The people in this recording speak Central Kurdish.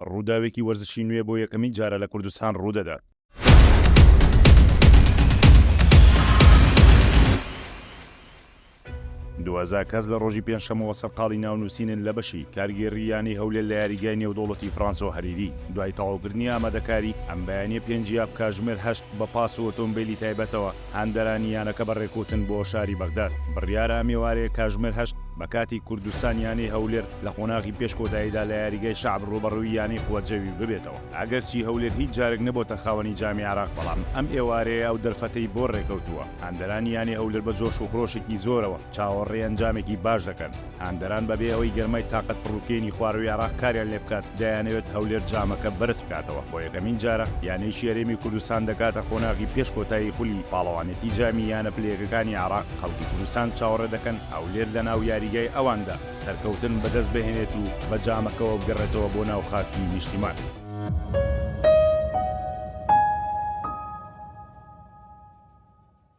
ڕووداوێکی وەرزشی نوێ بۆ یەکەمین جارە لە کوردستان ڕوودەدات. 2000 کەس لە ڕۆژی پێنجشەممەوە سەرقاڵی ناونووسینن لە بەشی کارگێڕی یانەی هەولێر لە یاریگای نێودەوڵەتی فرانسۆ هەریری. دوای تەواوکردنی ئامادەکاری، ئەم بەیانییە پێنجی ئاب کاژمێر هەشت بە پاس و ئۆتۆمبێلی تایبەتەوە هاندەرانی یانەکە بەڕێکەوتن بۆ شاری بەغداد. بڕیارە ئەم ئێوارەیە کاژمێر هەشت بە کاتی کوردستان یانەی هەولێر لە قۆناغی پێش کۆتاییدا لە یاریگای شەعب ڕووبەڕووی یانەی قوە جەوی ببێتەوە. ئەگەرچی هەولێر هیچ جارێک نەبۆتە خاوەنی جامی عێراق، بەڵام ئەم ئێوارەیە ئەو دەرفەتەی بۆ ڕێکەوتووە. هاندەرانی یانەی هەولێر بە جۆش و خرۆشێکی زۆرەوە چاوەڕێی ئەنجامێکی باش دەکەن. هاندەران بەبێ ئەوەی گەرمای تاقەت پڕوکێنی خوارووی عێراق کاریان لێبکات، دەیانەوێت هەولێر جامەکە بەرز بکاتەوە. بۆ یەکەمین جارە یانەیەکی هەرێمی کوردستان دەگاتە قۆناغی پێش کۆتایی خولی پاڵەوانێتی جامی یانە پلە یەکەکانی عێراق، خەڵکی کوردستان چاوەڕێ دەکەن هەولێر لەناو یاریگای ئەواندا سەرکەوتن بەدەست بهێنێت و بە جامەکەوە بگەڕێتەوە بۆ ناو خاکی نیشتیمان.